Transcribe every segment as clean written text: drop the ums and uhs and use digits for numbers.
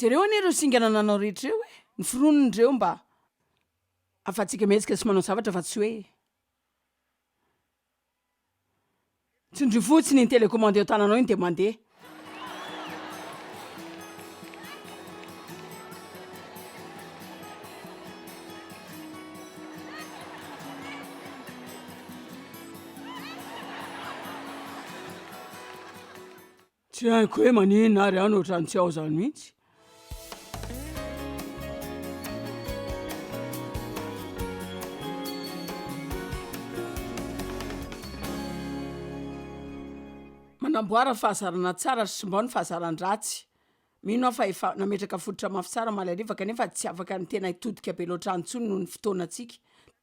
Jereo anie ireo singa anananao rehetra ireo e! Noforonina ireo mba ahafahantsika mihetsika sy manao zavatra fa tsy hoe tsindrio fotsiny iny télécommande eo an-tananao iny dia mandeha. Tsy haiko hoe maninona ary aho no ohatran'ny tsy ao izany mihitsy. Manamboara fahazarana tsara ary simbao ny fahazaran-dratsy. Mino aho fa efa nametraka fototra mafy tsara omaly hariva kanefa tsy afaka ny tena hitodika be loatra any intsony noho ny fotoanantsika.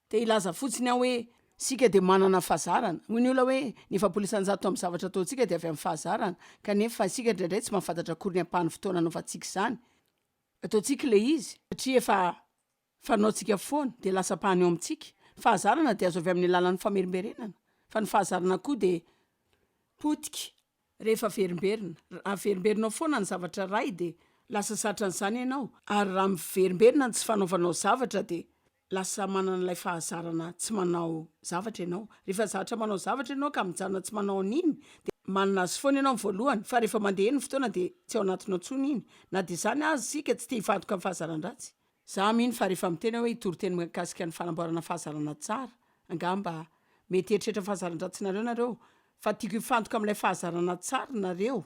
Te hilaza fotsiny aho hoe isika dia manana fahazarana. Hoy ny olona hoe ny 40% amin'ny zavatra ataontsika dia avy amin'ny fahazarana, kanefa isika indraindray tsy mahafantatra akory ny ampahan'ny fotoana anaovantsika izany. Ataontsika ilay izy satria efa fanaontsika foana dia lasa ampahany eo amintsika. Ny fahazarana dia azo avy amin'ny alalan'ny famerimberenana, fa ny fahazarana koa dia potika Rehefa averimberina. Raha averimberinao foana ny zavatra iray dia lasa zatra an'izany ianao, ary raha miverimberina ny tsy fanaovanao zavatra dia lasa manana ilay fahazarana tsy manao zavatra ianao. Rehefa zatra manao zavatra ianao ka mijanona tsy manao an'iny dia manana azy foana ianao amin'ny voalohany fa rehefa mandeha eny ny fotoana dia tsy ao anatinao intsony iny. Na dia izany aza isika tsy te hifantoka amin'ny fahazaran-dratsy. Za mino fa rehefa miteny aho hoe hitory teny mikasika ny fanamboarana fahazarana tsara, angamba mety hieritreritra fahazaran-dratsinareo nareo, fa tiako hifantoka amin'ilay fahazarana tsara nareo,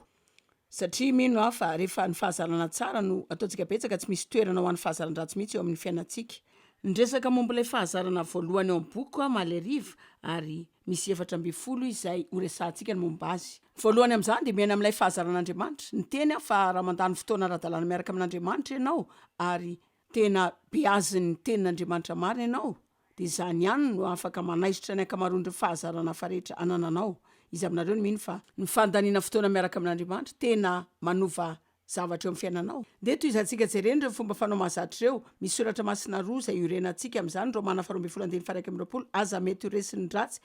satria mino aho fa rehefa ny fahazarana tsara no ataontsika betsaka, tsy misy toerana ho an'ny fahazaran-dratsy mihitsy eo amin'ny fiainantsika. Niresaka momba ilay fahazarana voalohany ao amin'ny bokiko aho omaly hariva, ary Misy 14 izay horesahantsika ny momba azy. Ny voalohany amin'izany dia miaina amin'ilay fahazaran'Andriamanitra. Niteny aho fa raha mandany fotoana ara-dalàna miaraka amin'Andriamanitra ianao ary tena beazin'ny Tenin'Andriamanitra marina ianao, dia izany ihany no afaka manaisotra ny ankamaroan'ireo fahazarana hafa rehetra anananao. Iza aminareo no mino fa ny fandaniana fotoana miaraka amin'Andriamanitra tena manova zavatra eo amin'ny fiainanao. Ndeha tohizantsika jerena ireo fomba fanao mahazatra ireo. Misy soratra masina roa izay iorenantsika amin'izany, Romana faharoa ambin'ny folo andininy faha-21, Aza mety ho resin'ny ratsy,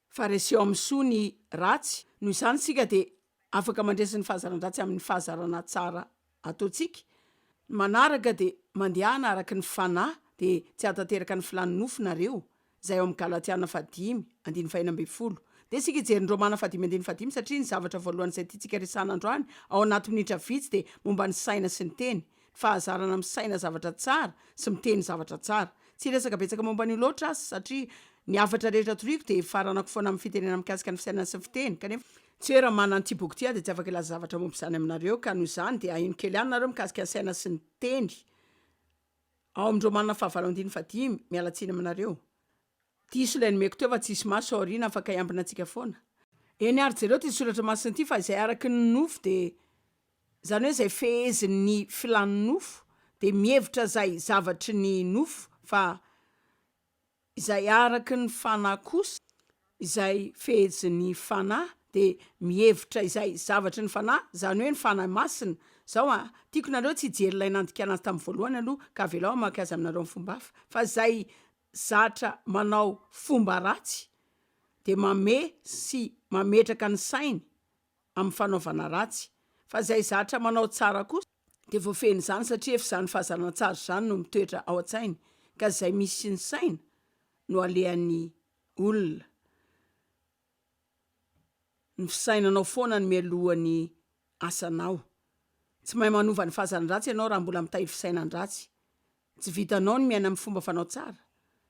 fa reseo amin'ny soa ny ratsy. Noho izany isika dia afaka mandresy ny fahazaran-dratsy amin'ny fahazarana tsara ataontsika. Ny manaraka dia mandehana araka ny fanahy, dia tsy hahatanteraka ny filan'ny nofo nareo. Izay ao amin'ny Galatiana fahadimy, andininy fahena ambin'ny folo. Ndeha isika hijery ny Romana fahadimy andininy fahadimy satria ny zavatra voalohany izay tiantsika resahana androany, ao anaty minitra vitsy, dia momba ny saina sy ny teny. Ny fahazarana misaina zavatra tsara sy miteny zavatra tsara. Tsy hiresaka betsaka momba an'io loatra aho satria ny hafatra rehetra toriko dia faranako foana amin'ny fitenenana mikasika ny fisainana sy ny fiteny. Kanefa, tsy hoe raha manana an'ity boky ity aho dia tsy afaka hilaza zavatra momba izany aminareo, ka noho izany dia aheno kely ihany nareo mikasika ny saina sy ny teny. Ao amin'ny Romana fahavalo andininy fahadimy, miala tsiny aminareo. Diso ilay nomeko teo fa tsisy maso ao aoriana afaka hiambina antsika foana. Eny ary jereo ity soratra masina ity fa izay araky ny nofo dia izany hoe izay fehezin'ny filan'ny nofo dia mihevitra izay zavatry ny nofo fa Izay araka ny fanahy kosa, izay fehezin'ny fanahy, dia mihevitra izay zavatry ny fanahy, izany hoe ny Fanahy Masina. Izao an, tiako nareo tsy hijery ilay nandikana azy tamin'ny voalohany aloha, ka avelao hamaky azy aminareo amin'ny fomba hafa. Fa izay zatra manao fomba ratsy, dia mamehy sy mametraka ny sainy amin'ny fanaovana ratsy, fa izay zatra manao tsara kosa dia voafehin'izany satria efa izany fahazarana tsara izany no mitoetra ao an-tsainy, ka izay misy ny saina no alehan'ny olona. Ny fisainanao foana no mialoha ny asanao. Tsy mahay manova ny fahazaran-dratsy ianao raha mbola mitahiry fisainan-dratsy. Tsy vitanao ny miaina amin'ny fomba fanao tsara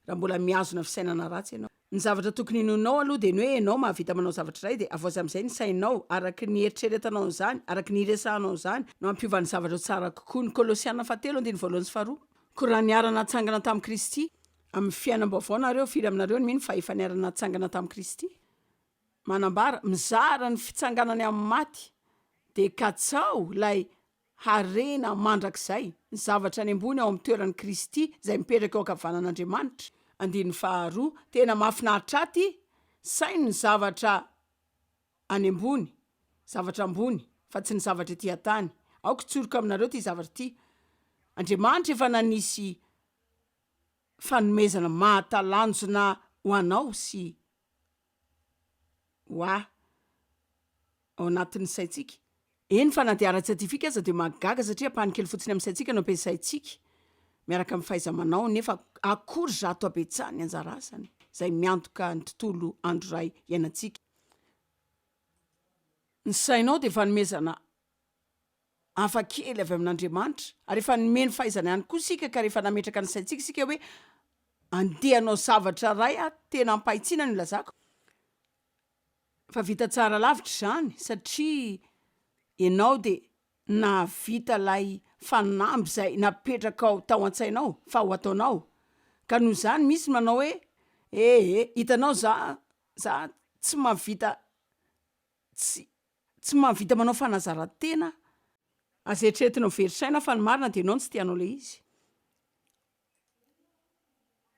raha mbola mihazona fisainana ratsy ianao. Ny zavatra tokony hinoanao aloha dia ny hoe ianao mahavita manao zavatra iray dia avoazy amin'izay ny sainao, araka ny hieritreretanao an'izany, araka ny hiresahanao an'izany no hampiova ny zavatra ho tsara kokoa. Ny Kolosiana fahatelo andininy voalohany sy faharoa. Koa raha niara-natsangana tamin'i Kristy amin'ny fiainam-baovao nareo, firy aminareo no mino fa efa niara-natsangana tamin'i Kristy? Manambara, mizara ny fitsanganany amin'ny maty, dia katsaho ilay harena mandrakizay, ny zavatra any ambony ao amin'ny toeran'i Kristy izay mipetraka eo ankavanan'Andriamanitra. Andininy faharoa, tena mahafinaritra ahy ity, saino ny zavatra any ambony, zavatra ambony, fa tsy ny zavatra ety an-tany. Aoka hitsoriko aminareo ity zavatra ity, Andriamanitra efa nanisy fanomezana mahatalanjona ho anao sy ho ahy ao anatin'ny saintsika. Eny fa na dia ara-tsiantifika aza dia mahagaga satria ampahany kely fotsiny amin'ny saintsika no ampiasaintsika miaraka amin'ny fahaiza-manao nefa akory zato habetsahany ny anjara asany izay miantoka ny tontolo andro iray iainantsika. Ny sainao dia fanomezana hafa kely avy amin'Andriamanitra ary efa nomeny fahaizana ihany koa isika ka rehefa nametraka ny saintsika isika hoe andeha hanao zavatra iray aho tena am-pahitsiana no ilazako Fa vita tsara lavitra izany satria ianao dia nahavita ilay fanamby izay napetrakao tao an-tsainao fa ho ataonao. Ka noho izany misy ny manao hoe ee hitanao za za tsy mahavita tsy tsy mahavita manao fanazaran-tena. Aza eritreretina ho very saina fa ny marina dia ianao no tsy te hanao ilay izy.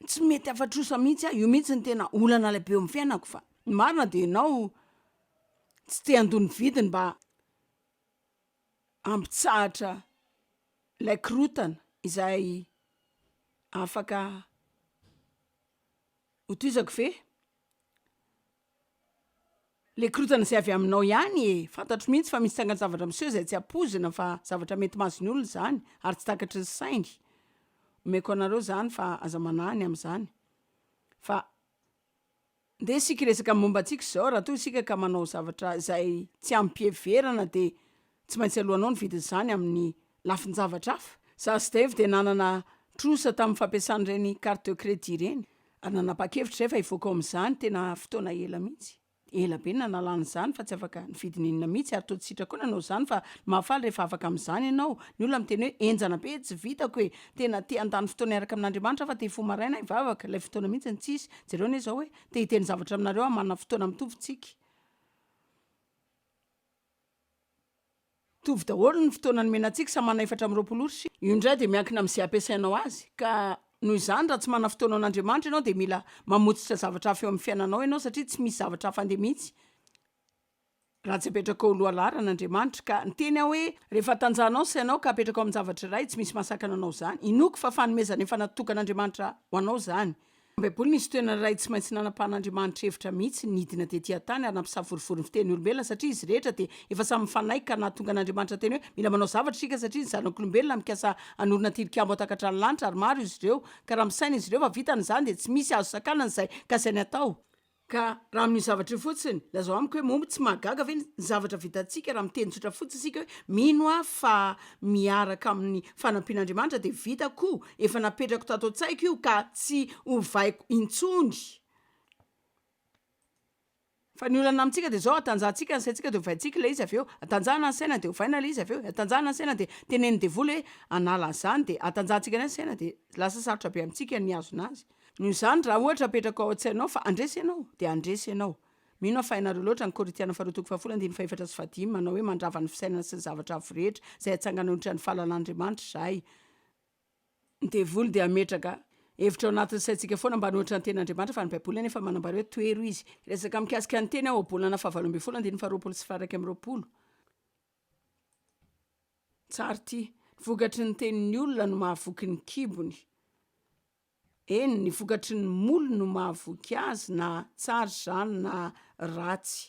Tsy mety afa-trosa mihitsy aho, io mihitsy no tena olana lehibe eo amin'ny fiainako fa ny marina dia ianao tsy te handoa ny vidiny mba hampitsahatra ilay korontana izay afaka hotohizako ve? Le korontana izay avy aminao ihany e! Fantatro mihitsy fa misy tsangan-javatra miseho izay tsy ampoizina fa zavatra mety mahazo ny olona izany ary tsy takatry ny sainy. Omeko anareo izany fa aza manahy ny amin'izany. Fa ndeha isika hiresaka ny momba antsika izao, raha toa isika ka manao zavatra izay tsy amim-piheverana dia tsy maintsy aloanao ny vidin'izany amin'ny lafin-javatra hafa. Izaho sy Dave dia nanana trosa tamin'ny fampiasana ireny carte de crédit ireny, ary nanapa-kevitra izahay fa hivoaka ao amin'izany tena fotoana ela mihitsy. Ela be ny nanalana izany fa tsy afaka nividy n'inona mihitsy, ary toa tsy sitrako koa nanao izany fa ny mahafaly rehefa afaka amin'izany ianao. Ny olona miteny hoe henjana be, tsy vitako e! Tena te handany fotoana hiaraka amin'Andriamanitra aho fa te hifoha maraina hivavaka, ilay fotoana mihitsy no tsisy. Jereo anie izao e! Te hiteny zavatra aminareo aho, manana fotoana mitovy tsika. Mitovy daholo ny fotoana nomena antsika, samy manana 24 ora isika. Io indray dia miankina amin'izay ampiasainao azy. Ka noho izany raha tsy manana fotoana ho an'Andriamanitra ianao dia mila mamotsitra zavatra hafa eo amin'ny fiainanao ianao satria tsy misy zavatra hafa andeha mihitsy raha tsy apetrakao ho lohalaharana Andriamanitra. Ka niteny aho hoe rehefa tanjahanao ny sainao ka apetrakao amin-javatra iray tsy misy mahasakana anao izany. Inoako fa fanomezana efa natokan'Andriamanitra ho anao izany. Baiboly nisy toerana iray tsy maintsy nanapahan'Andriamanitra hevitra mihitsy nidina tetỳ an-tany ary nampisavorovoro ny fitenin'ny olombelona satria izy rehetra dia efa samy mifanaiky ka nahatonga an'Andriamanitra teny hoe mila manao zavatra isika satria ny zanak'olombelona mikasa hanorina tilikambo hatakatra ny lanitra ary maro izy ireo ka raha misaina izy ireo fa vitany izany dia tsy misy azo sakanana izay kasainy atao. Ka raha amin'io zavatra io fotsiny, lazao amiko hoe moa tsy mahagaga ve ny zavatra vitantsika raha miteny tsotra fotsiny isika hoe mino aho fa miaraka amin'ny fanampian'Andriamanitra dia vitako, efa napetrako tato an-tsaiko io ka tsy ovaiko intsony. Fa ny olana amintsika dia izao, atanjahantsika ny saintsika dia ovaintsika ilay izy avy eo, atanjahana ny saina dia ovaina ilay izy avy eo, atanjahana ny saina dia tenenin'ny devoly hoe hanala an'izany dia atanjahantsika indray ny saina dia lasa sarotra be amintsika ny hihazona azy. Noho izany, raha ohatra apetrako ao an-tsainao fa handresy ianao, dia handresy ianao. Mino aho fa hainareo loatra ny Korintiana faharoa toko fahafolo andininy fahefatra sy fahadimy, manao hoe mandrava ny fisainana sy ny zavatra avo rehetra izay atsangana ohatra ny fahalalan'Andriamanitra izahay. Ny devoly dia hametraka hevitra ao anatin'ny saintsika foana mba hanohitra ny tenin'Andriamanitra, fa ny Baiboly anefa manambara hoe tohero izy. Hiresaka mikasika ny teny aho Ohabolana fahavalo ambin'ny folo andininy faharoapolo sy faha iraika amby roapolo. Tsara ity. Ny vokatry ny tenin'ny olona no mahavoky ny kibony. Eny, ny vokatry ny molony no mahavoky azy na tsara izany na ratsy.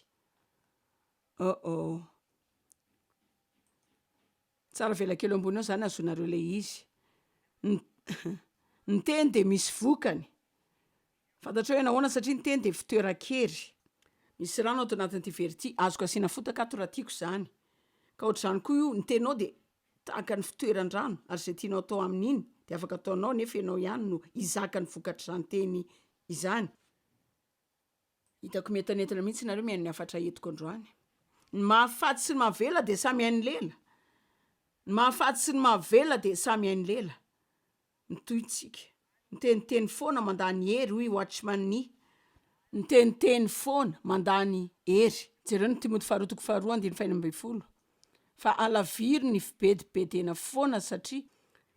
Oh oh. Tsara avela kely eo ambony eo izany ahazoanareo ilay izy. Ny ny teny dia misy vokany. Fantatrao hoe nahoana? Satria ny teny dia fitoeran-kery. Misy rano ato anatin'ity vera ity, azoko asiana fotaka ato raha tiako izany. Ka ohatr'izany koa io, ny teninao dia Tahaka ny fitoeran-drano, ary izay tianao atao amin'iny dia afaka ataonao nefa ianao ihany no hizaka ny vokatr'izany teny izany. Hitako mientanentana mihitsy nareo mihaino ny hafatra entiko androany. Ny mahafaty sy ny mahavelona dia samy hain'ny lela. Ny mahafaty sy ny mahavelona dia samy hain'ny lela. Mitohy tsika. Miteniteny foana mandany hery hoy Watchman Nee. Miteniteny foana mandany hery. Jereo ny Timoty faharoa toko faharoa andininy fahenina ambin'ny folo. Fa alaviro ny fibedibedena foana satria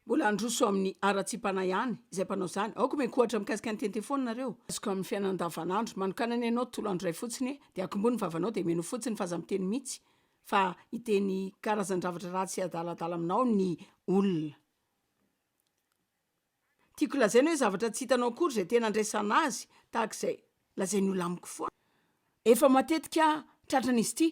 mbola handroso amin'ny haratsiam-panahy ihany izay mpanao izany. Aoka omeko ohatra mikasika ny teniteny foana nareo. Azoko amin'ny fiainana andavanandro. Manokanana ianao tontolo andro iray fotsiny e, dia akombony ny vavanao dia menoa fotsiny fa aza miteny mihitsy fa hiteny karazan-javatra ratsy adaladala aminao ny olona. Tiako lazaina hoe zavatra tsy hitanao akory izay tena andraisana azy tahaka izay lazain'ny olona amiko foana. Efa matetika tratran'izy ity.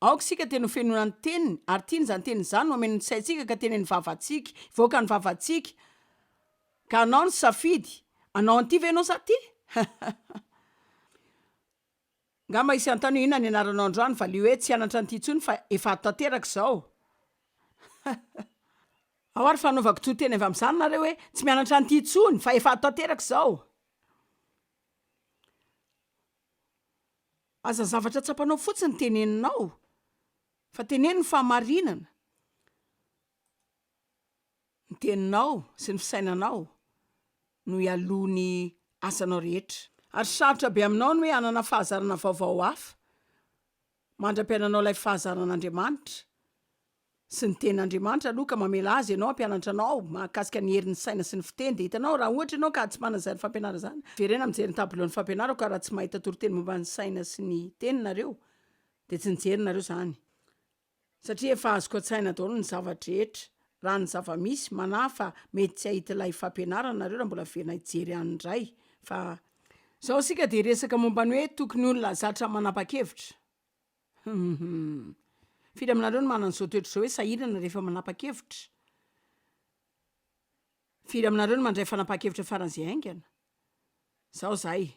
aoka isika tena ho fenoina ny Teniny, ary tiany izany Teniny izany no hameno ny saintsika ka tenen'ny vavantsika, hivoaka ny vavantsika. Ka anao ny safidy, hanao an'ity ve ianao sa ty? Angamba hisy hanontany hoe inona ny anaranao androany, valio hoe tsy hianatra an'ity intsony fa efa ato tanteraka izao. Ao ary fa hanaovako toriteny avy amin'izany nareo hoe tsy mianatra an'ity intsony fa efa ato tanteraka izao. Aza zavatra tsapanao fotsiny teneninao fa teneno ny fahamarinana. Ny teninao sy ny fisainanao no hialoha ny asanao rehetra. Ary sarotra be aminao ny hoe hanana fahazarana vaovao hafa mandra-piainanao ilay fahazaran'Andriamanitra sy ny tenin'Andriamanitra aloha ka mamela Azy ianao hampianatra anao mahakasika ny herin'ny saina sy ny fiteny dia hitanao raha ohatra ianao ka tsy manana izany fampianarana izany verena mijery ny tabilao ny fampianarako ka raha tsy mahita toriteny momba ny saina sy ny teny nareo dia tsy nijery nareo izany Satria efa azoko an-tsaina daholo ny zava-drehetra, raha ny zava-misy, manahy fa mety tsy hahita ilay fampianarana nareo raha mbola averina hijery any indray fa. Zao isika dia hiresaka momba ny hoe tokony olona zatra manapa-kevitra. Hum. Firy aminareo no manana izao toetra izao hoe sahirana rehefa manapa-kevitra? Firy aminareo no mandray fanapahan-kevitra faran'izay haingana? Zao zahay.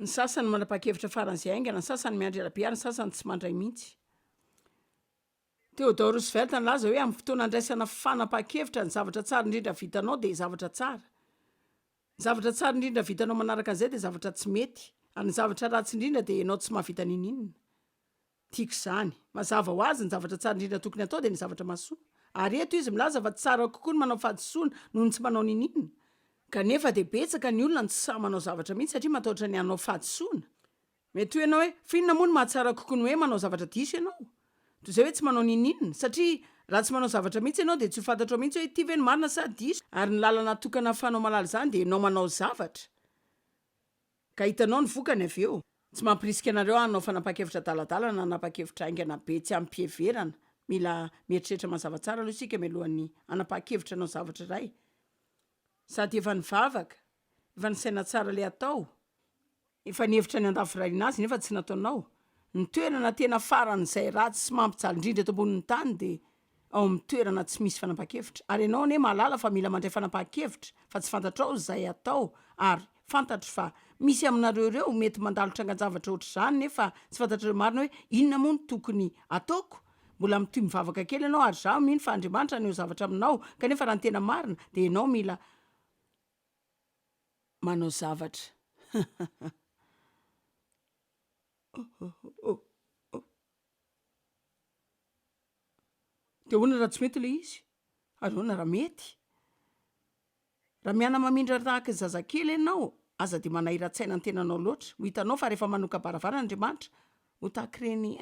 Ny sasany manapa-kevitra faran'izay haingana, ny sasany miandry ela be ary ny sasany tsy mandray mihitsy. Theodore Roosevelt nilaza hoe amin'ny fotoana andraisana fanapahan-kevitra, ny zavatra tsara indrindra vitanao dia zavatra tsara. Ny zavatra tsara indrindra vitanao manaraka an'izay dia zavatra tsy mety. Ary ny zavatra ratsy indrindra dia ianao tsy mahavita n'inon'inona. Tiako izany. Mazava ho azy, ny zavatra tsara indrindra tokony hatao dia ny zavatra mahasoa. Ary eto izy milaza fa tsara kokoa ny manao fahadisoana noho ny tsy manao n'inon'inona. Kanefa dia betsaka ny olona no tsy sahy manao zavatra mihitsy satria matahotra ny hanao fahadisoana. Mety hoy ianao hoe, fa inona moa no mahatsara kokoa ny hoe manao zavatra diso ianao? Toy izay hoe tsy manao n'inon'inona. Satria raha tsy manao zavatra mihitsy ianao dia tsy ho fantatrao mihitsy hoe ity ve no marina sa diso. Ary ny lalana tokana ahafahanao mahalala izany dia ianao manao zavatra. Ka hitanao ny vokany avy eo. Tsy mampirisika anareo aho hanao fanapahan-kevitra adaladala na hanapa-kevitra haingana be tsy amim-piheverana. Mila mieritreritra mazava tsara aloha isika mialohan'ny hanapahan-kevitra hanao zavatra iray. Sady efa nivavaka, efa nisaina tsara ilay atao, efa nihevitra ny handavorariana azy nefa tsy nataonao. Ny toerana tena faran'izay ratsy sy mampijaly indrindra eto ambonin'ny tany dia ao amin'ny toerana tsy misy fanapahan-kevitra. Ary ianao anie mahalala fa mila mandray fanapahan-kevitra fa tsy fantatrao izay atao ary fantatro fa misy aminareo ireo mety mandalo trangan-javatra ohatr'izany nefa tsy fantatrareo marina hoe inona moa no tokony ataoko? Mbola mitohy mivavaka kely ianao ary izaho mino fa Andriamanitra haneho zavatra aminao kanefa raha ny tena marina dia ianao mila manao zavatra. Dia ahoana raha tsy mety ilay izy? Ary ahoana raha mety? Raha miana-mamindra tahaka ny zazakely ianao, aza dia manahiran-tsaina ny tenanao loatra. Ho hitanao fa rehefa manoka-baravarana Andriamanitra, ho tahaka ireny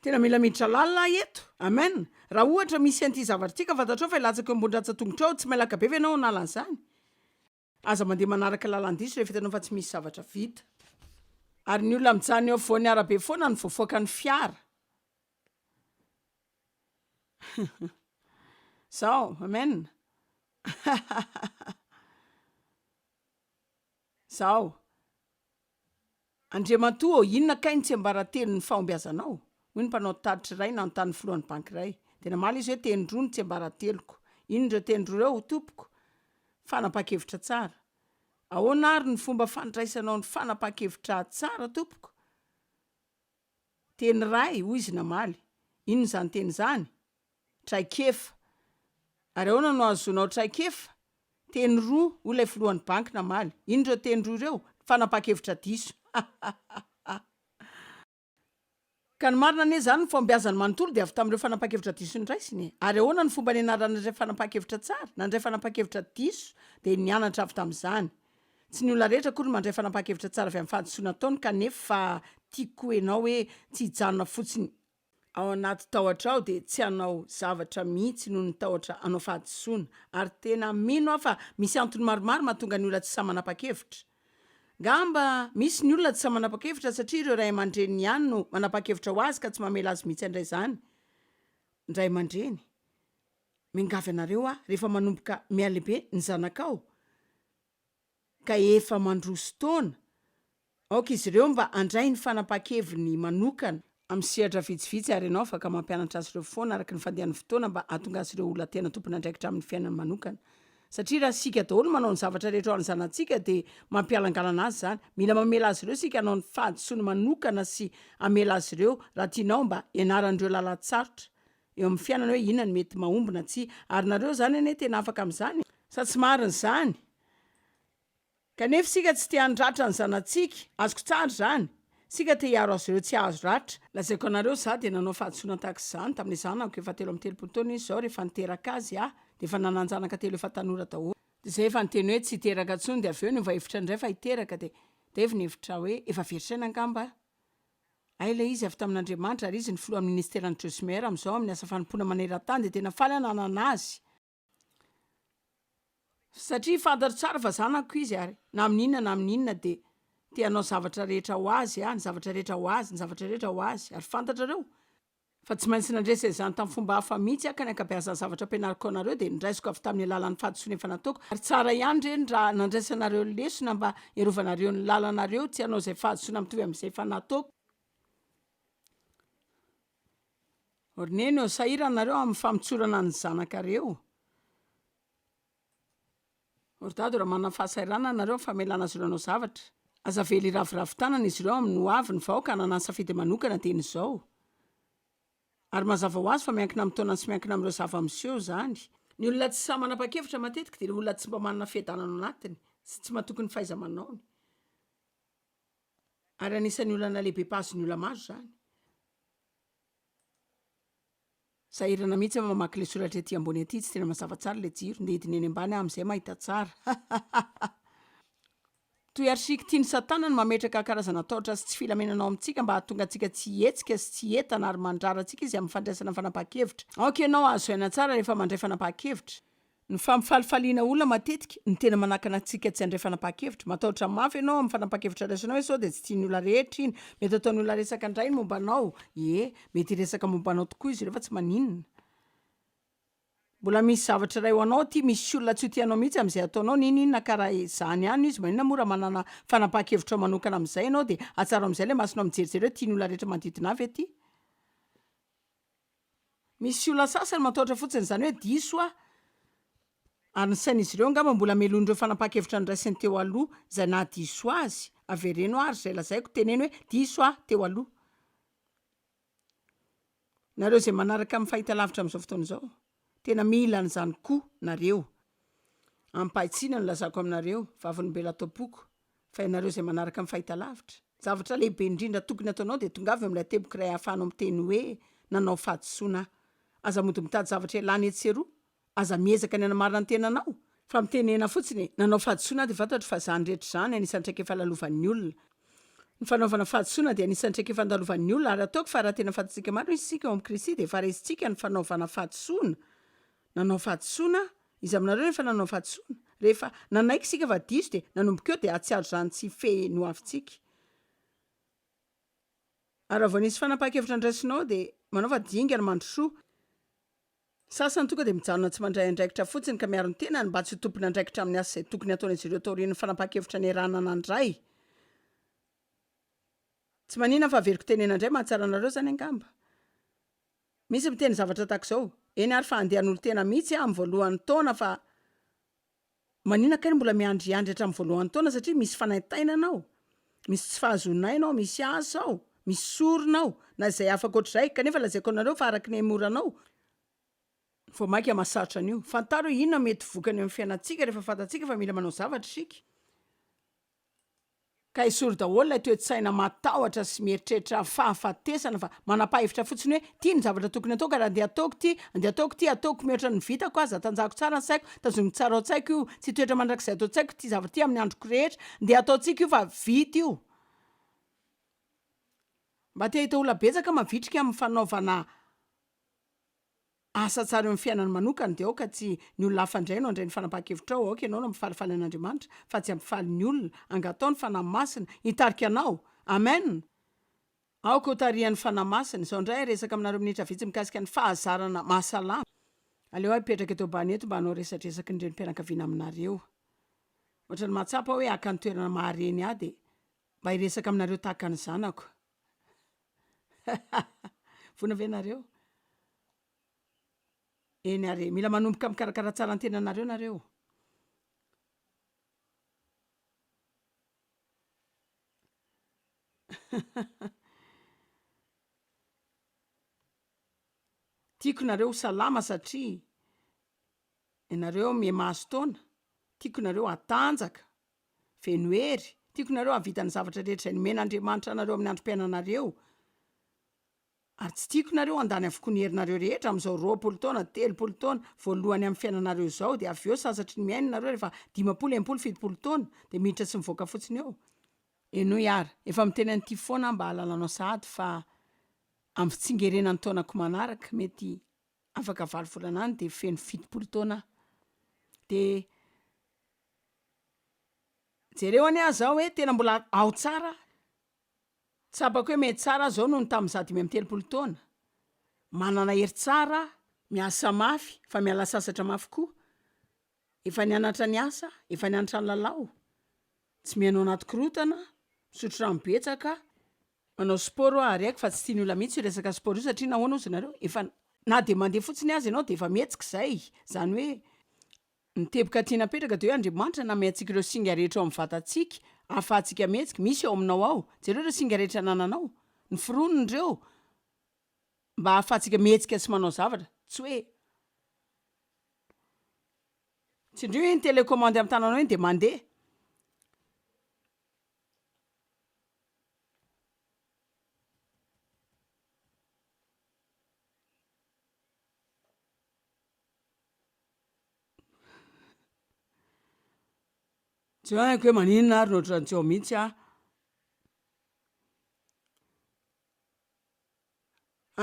Tena mila miditra lalina aho eto. Amen. Raha ohatra misy an'ity zavatra ity ka fantatrao fa hilatsaka eo ambony rantsan-tongotrao, tsy mailaka be ve ianao hanala an'izany? Aza mandeha manaraka lalan-diso rehefa hitanao fa tsy misy zavatra vita. Ary ny olona mijanona eo afovoan'ny arabe foana no voafaokan'ny fiara. Zao, amen. Zao. Andriamatoa ô, inona kay ny tsiambaratelon'ny fahombiazanao? Hoy ny mpanao tatitra iray nanontany ny filohan'ny banky iray. Dia namaly izy hoe, Teny roa no tsiambarateloko. Inona ireo teny roa ireo, tompoko? Fanapahan-kevitra tsara. Ahoana àry ny fomba fandraisanao ny fanapahan-kevitra tsara, tompoko? Teny iray, hoy izy namaly. Inona izany teny izany? Traikefa. Ary ahoana no ahazoanao traikefa? Teny roa, hoy ilay filohan'ny banky namaly. Inona ireo teny roa ireo? Fanapahan-kevitra diso. Ka ny marina anie izany, ny fahombiazany manontolo dia avy tamin'ireo fanapahan-kevitra diso noraisiny e! Ary ahoana no fomba nianarany nandray fanapahan-kevitra tsara? Nandray fanapahan-kevitra diso, dia nianatra avy tamin'izany. Tsy ny olona rehetra akory no mandray fanapahan-kevitra tsara avy amin'ny fahadisoana ataony, kanefa tiako ianao hoe tsy hijanona fotsiny ao anaty tahotra ao dia tsy hanao zavatra mihitsy noho ny tahotra hanao fahadisoana. Ary tena mino aho fa misy antony maromaro mahatonga ny olona tsy sahy manapa-kevitra. Ngamba misy ny olona tsy sahy manapa-kevitra satria ireo ray aman-dreniny ihany no manapa-kevitra ho azy ka tsy mamela azy mihitsy handray izany ny ray aman-dreny. Miangavy anareo aho rehefa manomboka mihalehibe ny zanakao ka efa mandroso taona, aoka izy ireo mba handray ny fanapahan-keviny manokana, amin'ny sehatra vitsivitsy ary ianao afaka mampianatra azy ireo foana araka ny fandehan'ny fotoana mba hahatonga azy ireo olona tena tompon'andraikitra amin'ny fiainany manokana. Satria raha isika daholo manao ny zavatra rehetra ho an'ny zanatsika dia mampialangalana azy izany. Mila mamela azy ireo isika hanao ny fahadisoany manokana sy hamela azy ireo raha tianao mba hianaran'ireo lalan-tsarotra eo amin'ny fiainana hoe inona no mety mahomby na tsia. Ary nareo izany anie tena afaka amin'izany e! Sa tsy marina izany? Kanefa isika tsy te handratra ny zanatsika. Azoko tsara izany. Isika te hiaro azy ireo tsy hahazo ratra. Lazaiko anareo, izaho dia nanao fahadisoana tahaka izany tamin'ilay zanako, efa 33 taona izy izao, rehefa niteraka azy aho dia efa nanan-janaka telo efa tanora daholo. Dia izay efa niteny hoe tsy hiteraka intsony dia avy eo niova hevitra indray fa hiteraka dia dia avy nihevitra hoe efa very saina angamba aho. Hay ilay izy avy tamin'Andriamanitra ary izy ny filohan'ny ministeran'ny Josmer amin'izao amin'ny asa fanompoana maneran-tany dia tena faly aho nanana azy. Satria fantatro tsara fa zanako izy ary na amin'ny inona na amin'ny inona dia te hanao zavatra rehetra ho azy aho, ny zavatra rehetra ho azy, ny zavatra rehetra ho azy. Ary fantatrareo fa tsy maintsy nandresy an'izany tamin'ny fomba hafa mihitsy aho ka ny ankabeazan'ny zavatra ampianariko anareo dia noraisiko avy tamin'ny alalan'ny fahadisoana efa nataoko. Ary tsara ihany re ny raha nandraisanareo lesona mba hiarovanareo ny lalanareo tsy hanao izay fahadisoana mitovy amin'izay efa nataoko. Ry neny ô, sahirana nareo amin'ny famotsorana ny zanakareo. Ry dada ô, raha manana fahasahiranana nareo amin'ny famelana azy ireo hanao zavatra, aza avela hiraviravy tanana izy ireo amin'ny ho aviny fa aoka hanana ny safidy manokana dieny izao. Ary mazava ho azy fa miankina amin'ny taonany sy miankina amin'ireo zava-miseho izany. Ny olona tsy sahy manapa-kevitra matetika dia olona tsy mba manana fiadanana ao anatiny sy tsy matoky ny fahaiza-manaony. Ary anisan'ny olana lehibe mpahazo ny olona maro izany. Sahirana mihitsy aho mamaky ilay soratra ety ambony ety, tsy tena mazava tsara ilay jiro, ndeha hidina eny ambany aho amin'izay mahita tsara. Toy arsiky tian'i Satana ny mametraka karazana tahotra sy tsy filaminana ao amintsika mba hahatonga antsika tsy hihetsika sy tsy hientana ary mandrara antsika izy amin'ny fandraisana fanapahan-kevitra. Aoka ianao hahazo aina tsara rehefa mandray fanapahan-kevitra. Ny fampifalifaliana olona matetika no tena manakana antsika tsy handray fanapahan-kevitra. Matahotra mafy ianao amin'ny fanapahan-kevitra raisinao hoe sao dia tsy tian'ny olona rehetra iny. Mety hataon'ny olona resaka indray ny momba anao. Ie, mety hiresaka momba anao tokoa izy ireo fa tsy maninona. Mbola misy zavatra iray ho anao aty, misy olona tsy ho tia anao mihitsy amin'izay ataonao, n'inon'inona ka raha izany ihany izy, maninona moa raha manana fanapahan-kevitrao manokana amin'izay ianao dia atsarao amin'izay ilay masonao mijerijery hoe tian'ny olona rehetra manodidina ahy ve ity? Misy olona sasany matahotra fotsiny izany hoe diso aho, ary ny sain'izy ireo angamba mbola melohin'ireo fanapahan-kevitra noraisiny teo aloha izay nahadiso azy. Avereno àry izay lazaiko, teneno hoe, Diso aho teo aloha. Nareo izay manaraka amin'ny fahitalavitra amin'izao fotoana izao, tena mila an'izany koa nareo. Amim-pahitsiana no lazako aminareo, vavolombelona ato am-poko, fa ianareo izay manaraka amin'ny fahitalavitra, ny zavatra lehibe indrindra tokony hataonao dia tongava eo amin'ilay teboka iray ahafahanao miteny hoe, Nanao fahadisoana aho. Aza mody mitady zavatra ialana etsy sy eroa. Aza miezaka ny hanamarina ny tenanao, fa mitenena fotsiny, Nanao fahadisoana aho dia fantatro fa izany rehetra izany anisan'ny traikefa lalovan'ny olona. Ny fanaovana fahadisoana dia anisan'ny traikefa andalovan'ny olona, ary ataoko fa raha tena fantatsika marina isika ao amin'i Kristy dia efa resintsika ny fanaovana fahadisoana. Nanao fahadisoana aho. Iza aminareo no efa nanao fahadisoana? Rehefa nanaiky isika fa diso dia nanomboka eo dia hahatsiaro izany tsy hifehy ny hoavintsika. Ary raha vao nisy fanapahan-kevitra ndraisinao dia manaova dingana mandrosoa. Ny sasany tonga dia mijanona tsy mandray andraikitra fotsiny ka miaro ny tenany mba tsy ho tompon'andraikitra amin'ny asa izay tokony hataon'izy ireo taorian'ny fanapahan-kevitra niarahana nandray. Tsy maninona fa averiko tenena indray mahatsara anareo izany angamba. Misy miteny zavatra tahaka izao, eny ary fa handeha hanolo-tena mihitsy aho amin'ny voalohan'ny taona fa Maninona kay no mbola miandriandry hatramin'ny voalohan'ny taona satria misy fanaintainana ao, misy tsy fahazoana aina ao, misy asa ao, misy sorona ao, na izay hafa ankoatr'izay, kanefa lazaiko anareo fa araka ny haimoranao, vao mainka mahasarotra an'io. Fantaro hoe inona mety vokany eo amin'ny fiainantsika rehefa fantatsika fa mila manao zavatra isika. Ka esory daholo ilay toe-tsaina matahotra sy mieritreritra fahafatesana fa manapahevitra fotsiny hoe ity ny zavatra tokony atao ka raha andeha ataoko ity, andeha ataoko ity, ataoko mihoatra ny vitako aza, tanjahako tsara ny saiko, tazomiko tsara ao an-tsaiko io, tsy hitoetra mandrakizay ato an-tsaiko ity zavatra ity amin'ny androko rehetra, ndeha ataontsika io fa vita io. Mba te hahita olona betsaka mavitrika amin'ny fanaovana Asa tsara eo amin'ny fiainany manokana dia aoka tsy ny olona hafa indray no handray ny fanapahan-kevitrao, aoka ianao no hampifalifaly an'Andriamanitra fa tsy hampifaly ny olona, angataho ny Fanahy Masina hitarika anao. Amen! Aoka ho tarihan'ny Fanahy Masina. Izao indray aho hiresaka aminareo minitra vitsy mikasika ny fahazarana mahasalama. Aleo aho hipetraka eto ambany eto mba hanao resadresaky ny renim-pianakaviana aminareo. Ohatran'ny mahatsapa aho hoe haka ny toerana maha-reny ahy dia mba hiresaka aminareo tahaka ny zanako. Vonona ve nareo? Eny ary e, mila manomboka mikarakara tsara ny tenanareo nareo. Tiako nareo ho salama satria ianareo miha-mahazo taona, tiako nareo hatanjaka. Feno hery. Tiako nareo hahavita ny zavatra rehetra izay nomen'Andriamanitra anareo amin'ny androm-piainanareo. Ary tsy tiako nareo handany avokoa ny herinareo rehetra amin'izao 20 taona, 30 taona voalohany amin'ny fiainanareo izao, dia avy eo sasatry ny mihaino nareo rehefa 50, 60, 70 taona, dia miditra sy mivoaka fotsiny eo. Henoy ary, efa miteny an'ity foana aho mba hahalalanao sahady fa amin'ny fitsingerenan'ny taonako manaraka, mety afaka valo volana any dia feno 70 taona aho. Dia. Jereo anie aho zao hoe tena mbola ao tsara aho. Tsapako hoe mety tsara aho zao noho ny tamin'izaho 35 taona. Manana hery tsara aho, miasa mafy fa miala sasatra mafy koa. Efa nianatra niasa, efa nianatra nilalao. Tsy mihaino anaty korontana, misotro rano betsaka, manao sport aho ary haiko fa tsy tian'ny olona mihitsy io resaka sport io satria nahoana hozy nareo efa na dia mandeha fotsiny aza ianao dia efa mihetsika izay. Izany hoe Ny teboka tiana apetraka dia hoe Andriamanitra nanome antsika ireo singa rehetra ao amin'ny vatantsika ahafahantsika mihetsika. Misy ao aminao ao. Jereo ireo singa rehetra anananao. Noforoniny ireo mba ahafahantsika mihetsika sy manao zavatra. Tsy hoe tsindrio iny télécommande amin'ny tananao iny dia mandeha. Tsy haiko hoe maninona ary no ohatran'ny tsy ao mihitsy aho.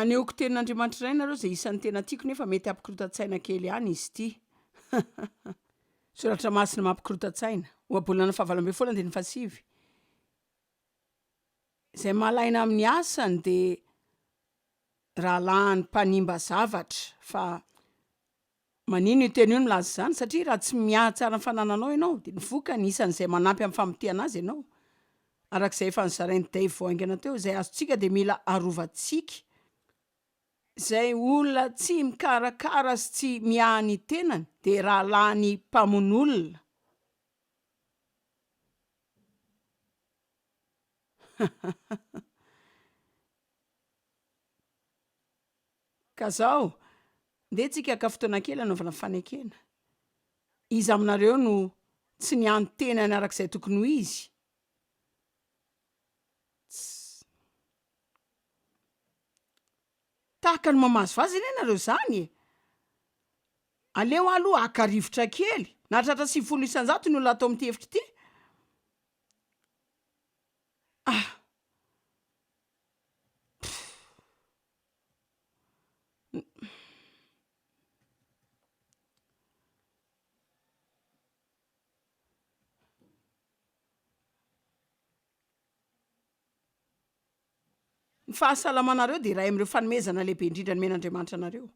Anehoako tenin'Andriamanitra iray nareo izay isan'ny tena tiako nefa mety hampikorontan-tsaina kely ihany izy ity. Soratra masina mampikorontan-tsaina. Ohabolana fahavalo ambin'ny folo andininy fahasivy. Izay malaina amin'ny asany dia rahalahiny mpanimba zavatra fa Manino io teny io no milaza izany? Satria raha tsy miaha tsara ny fanananao ianao dia ny vokany isan'izay manampy amin'ny famotehana azy ianao. Araka izay efa nozarain'i Dave vao haingana teo, izay azontsika dia mila arovantsika. Izay olona tsy mikarakara sy tsy miaha ny tenany dia rahalahin'ny mpamono olona. Ka zao, ndeha tsika haka fotoana kely hanaovana fanekena. Iza aminareo no tsy niano tenany araka izay tokony ho izy? Tss. Tahaka ny mamazivazy anie nareo zany e! Aleo aho aloha haka rivotra kely. Nahatratra 90% ny olona ato amin'ity efitra ity. Ah! Ny fahasalamanareo dia iray amin'ireo fanomezana lehibe indrindra nomen'Andriamanitra anareo.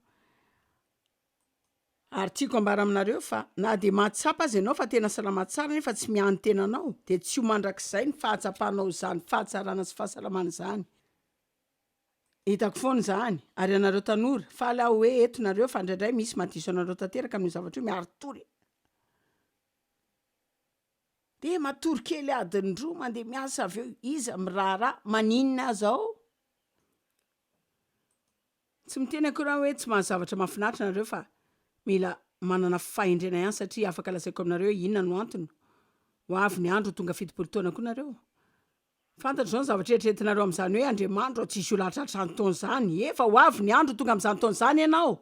Ary tiako ambara aminareo fa na dia mahatsapa aza ianao fa tena salama tsara nefa tsy miahy ny tenanao dia tsy ho mandrakizay ny fahatsapanao izany fahatsarana sy fahasalamana izany. Hitako foana izany. Ary ianareo tanora, faly aho hoe eto nareo fa indraindray misy mahadiso anareo tanteraka amin'io zavatra io, miari-tory. Dia matory kely adiny roa mandeha miasa avy eo, iza miraharaha, maninona aza ao? Tsy miteny akory aho hoe tsy mahazo zavatra mahafinaritra nareo fa mila manana fahendrena ihany satria afaka lazaiko aminareo hoe inona no antony, ho avy ny andro ho tonga 70 taona koa nareo. Fantatro izao ny zavatra eritreretinareo amin'izany hoe Andriamanitro tsisy olona hahatratra izany taona izany. Efa ho avy ny andro ho tonga amin'izany taona izany ianao.